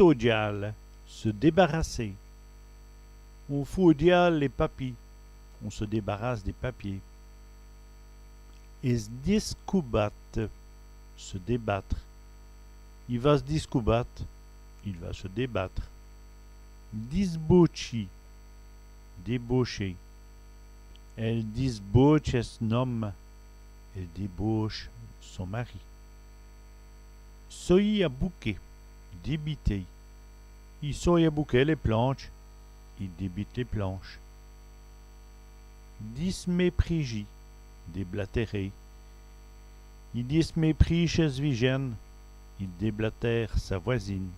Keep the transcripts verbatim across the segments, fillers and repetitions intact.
foute au diâle, se débarrasser. On fout au diâle lès papîs, on se débarrasse des papiers. Ès discoubater, se débattre. I va s' discoubater, il va se débattre. Disbautchî, débaucher. Èle disbautche s'n-ome, elle débauche son mari. Soyî à bouquer, débiter. I soye à bouquer lès plantches, il débite les planches. Dismèprîjî, déblatérer. I dismèprîje ès' vijène, il déblatère sa voisine.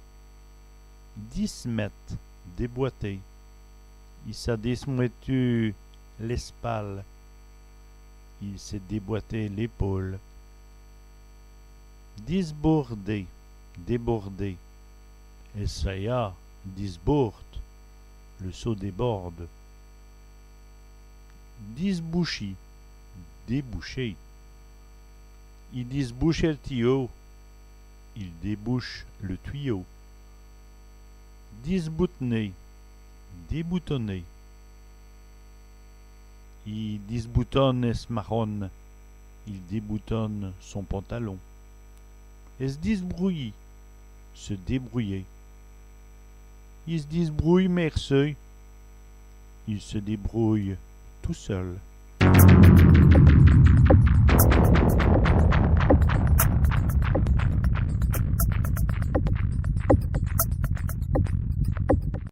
Dismète, déboîter. I s'a dismwètu l'èspale, il s'est déboîté l'épaule. Disborder, déborder. Èl saya disbôrde, le seau déborde. Disbouchî, déboucher. I disbouche èl tiyau, il débouche le tuyau. Disbout'ner, déboutonner. I disboutone ès' marone, il déboutonne son pantalon. Ès' disbrouyî, se débrouiller. I s' disbrouye mère seû, il se débrouille tout seul.